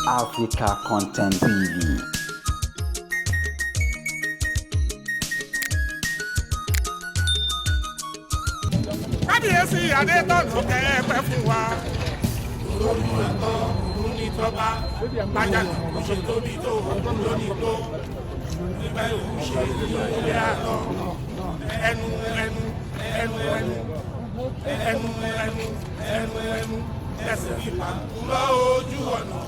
Africa Content TV. Kábíyèsí Adétọ̀nà kẹ́ẹ̀pẹ́ fún wa. Olórí àtọ òun ní tọ́ba bájànà kò ṣe tóbi tó òun lónìí tó nígbà òun ṣe ilé àtọ ẹnu ẹnu ẹnu ẹnu ẹnu ẹnu ẹnu ẹnu ẹsẹ̀ fipá kúrò ojú ọ̀nà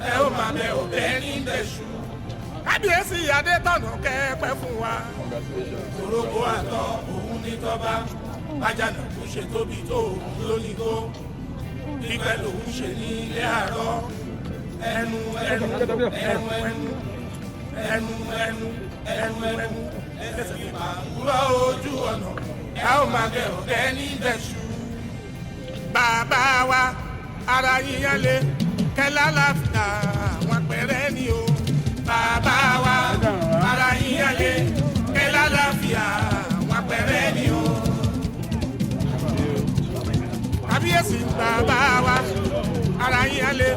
ẹ ó máa bẹ ọ̀bẹ ní bẹ̀ṣù. Kábíyèsí Adétọ̀nà kẹ́ẹ̀pẹ́ fún wa. Orógbó àtọ òun ní tọ́ba bájànà kò ṣe tóbi tó òun lónìí tó pípẹ́ lòun ṣe ní ilé àárọ̀ ẹnu ẹnu ẹnu ẹnu ẹnu ẹnu ẹnu ẹnu ẹsẹ̀ fipá kúrò ojú ọ̀nà ẹ ó máa bẹ ọ̀bẹ ní bẹ̀ṣù. Bàbá wa, ara yíyan lé kẹlá láfíà àwọn pẹrẹ ni o. Bàbá wa, ara yíyan lé kẹlá láfíà àwọn pẹrẹ ni o. Kábíyèsí bàbá wa, ara yíyan lé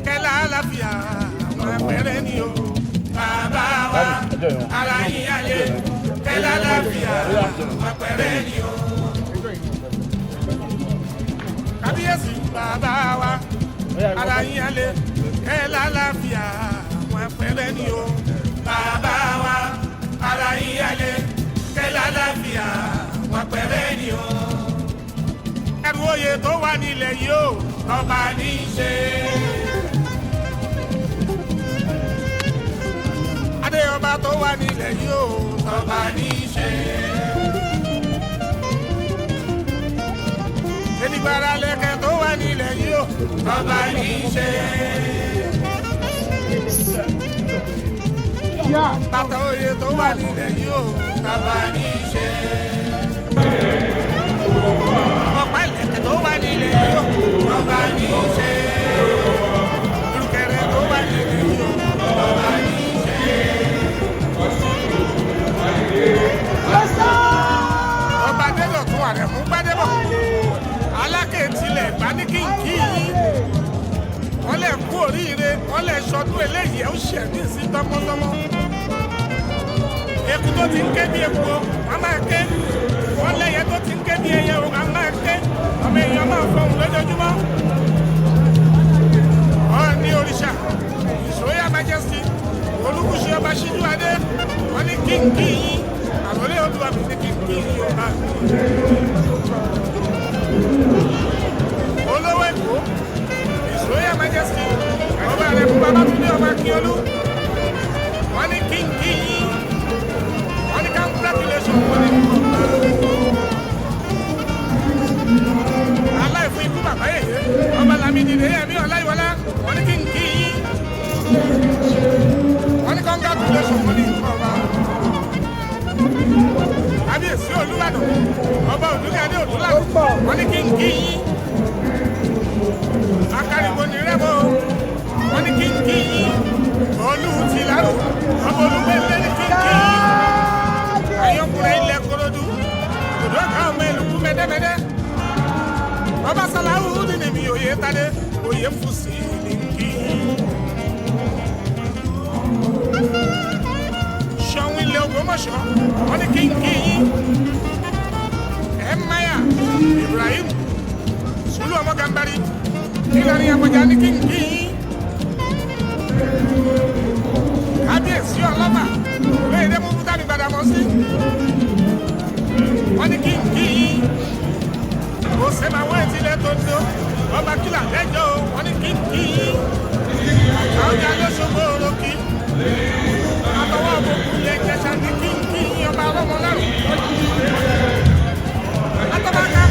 kẹlá láfíà àwọn pẹrẹ ni o. Bàbá wa, ara yíyan lé kẹlá láfíà àwọn pẹrẹ ni o. Kábíyèsí bàbá wa, ara yíyan lé kẹlá láfíà àwọn pẹrẹ ni o. Bàbá wa, ara yíyan lé kẹlá láfíà àwọn pẹrẹ ni o. Ẹrù oyè tó wà nílẹ̀ yìí o, Ọba ní í ṣe. Adé ọba tó wà nílẹ̀ yìí o, Ọba ní í ṣe. Edigbara lẹ̀kẹ̀ tó wà nílẹ̀ yìí o, Ọba ní í ṣe. Bàtà oyè tó wà nílẹ̀ yìí o, Ọba ní í ṣe. Ọ̀pá ìlẹ̀kẹ̀ tó wà nílẹ̀ yìí o, Ọba ní í ṣe. Ìrùkẹ̀rẹ̀ tó wà nílẹ̀ yìí o. Ọba ní í ṣe. Ọba Adédọ̀tun Àrẹ̀mú Gbádébọ̀, Alákẹ́tìlẹ̀ Ìbánikínkì yín, wọ́n lè kú oríire, wọ́n lè sọdún eléyìí ẹ̀ ń ṣẹ̀mí sí tọmọtọmọ. Eku tó ti ń ké bí eku o, wọ́n máa ké. Wọ́n lẹ́yẹ tó ti ń ké bí ẹyẹ o, wọ́n máa ké. Ọmọ èèyàn máa fọhùn lójoojúmọ́. Ọ̀ọ́ni òrìṣà, His Royal Majesty, Olúkúṣe Ọba Ṣíjú Adé, wọ́n ní kínkín yín, àròlé Oòduà mi ní kínkín yín ọba. Olówó Èkó, His Royal Majesty, Ọba Àrẹ̀mú Babátúndé Ọba Akíọlú, wọ́n ní kínkín yín, wọ́n ní congratulation wọ́n ní aláìfún ikú bàbá yèyé, Ọba Lámídì Adéyẹmí Ọláyíwọlá, wọ́n ní kínkín yín, wọ́n ní congratulation wọ́n ní ọba. Kábíyèsí Olúbàdàn, Ọba Òdúkadé Òdúlàdàn, wọ́n ní kínkín yín. Akaribo ní rẹ́bọ̀, wọ́n ní kínkín yín. Olú ti lárò, Ọba Olúgbẹ́lẹ́ ní kínkín yín. Ayọ̀kùnrin ilẹ̀ Korodu, òdò ọ̀gá ọmọ ìlú mẹ́dẹ́mẹ́dẹ́. Ọba Sàláwù ní mi òye tadé, òye fùsì ní kí yín. Ṣọ̀ún ilẹ̀ Ògbómọ̀ṣọ́, wọ́n ní kínkín yín. Ẹ̀máyà Ibrahim Sùlù ọmọ Gàmbàrí, Ìlọrin Àfọ̀njá ní kínkín yín. Kábíyèsí Ọlọ́fà, Olóyèdè Múfútà ní Gbàdàmọ́sí, wọ́n ní kínkín yín. Kò sẹ́mà wọ́n ti lẹ́ tó ń do, Ọba Kílà lẹ́jọ́, wọ́n ní kínkín yín. Àwùjá lóṣogbo òròkì, àtọwọ́ òbòkú lè jẹ̀ṣà ní kínkín yín, ọba ọlọ́mọlárùn. Atọ́bàkà